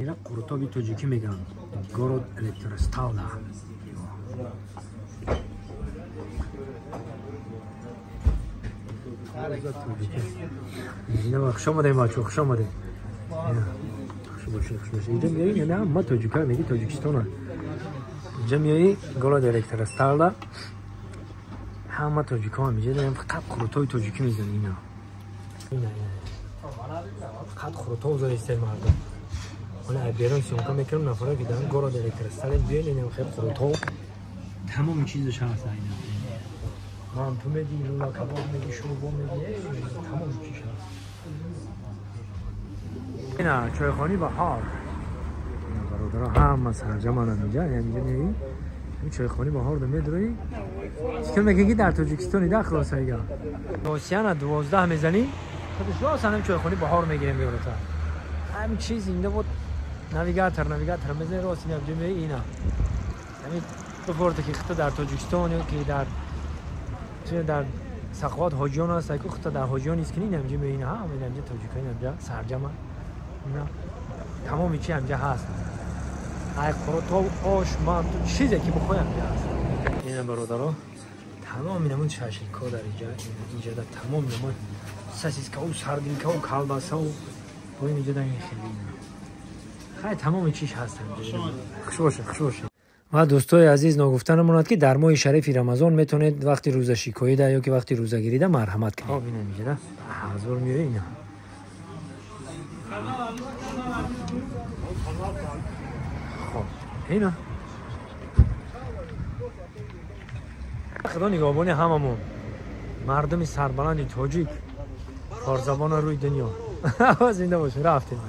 Ира қурутоби тоҷикӣ мегӯянд. Город Электросталда. Хуш омадем, бачо, хуш омадем. Хуш бошед, хуш бошед. Инҷа меоӣ, яъне ҳама тоҷика меги Тоҷикистона. Инҷа меоӣ, город Электросталда. Ҳама тоҷикҳо инҷа фақат қурутоби тоҷикӣ мезананд ина. Ина, ина. Фақат қурутоб заистед мардум. Ҳола берун съёмка мекунам, нафаро ки дар город Электростале биёед, инам хел қурутоб. Тамоми чизаш ҳаст ина. Манту меги, лула кабоб меги, шӯрбо меги, тамоми чиз ҳаст. Ина чойхони Баҳор. Бародаро ҳама сарҷамананд инҷа, инҷа меоӣ, чойхони Баҳор да медроӣ. Фикр мекунӣ ки дар Тоҷикистони да хулосаига. Осиана 12 мезанӣ, худаш рост ҳамин чойхони Баҳор мегирем меёрата. Ҳамин чиз инда буд навигатор, навигатор мезанӣ рост ина ҷо меоӣ ина. Ҳамин бифорта ки худта дар Тоҷикистон ё ки дар дар Саховат Ҳоҷиён аст, ку худта дар Ҳоҷиён низ кунӣ, инамҷа меоӣ ина, ҳама инамҷа тоҷикҳо инамҷа сарҷама. Ина тамоми чи ҳамҷа ҳаст. Ай қурутоб, ош, манту, чизе ки бихоҳӣ ҳамҷа ҳаст. Ина бародаро, тамоми намуд шашликҳо дар инҷа, инҷа дар тамоми намуд сосискаву сардинкаву колбасаву бо ин инҷа дар ин хеле ина. Хай тамоми чиш ҳаст ҳамҷа. Хуш бошед, хуш бошед. Ва дӯстои азиз, ногуфта намонад ки дар моҳи шарифи Рамазон метавонед вақти рӯзашикоида ё ки вақти рӯзагирида марҳамат кунед. Хоб ина инҷа ҳазор меои ина. Хоб ина. Худо нигаҳбони ҳамамон. Мардуми сарбаланди тоҷик, форзабона рӯи дунё. Зинда бошед, рафтем.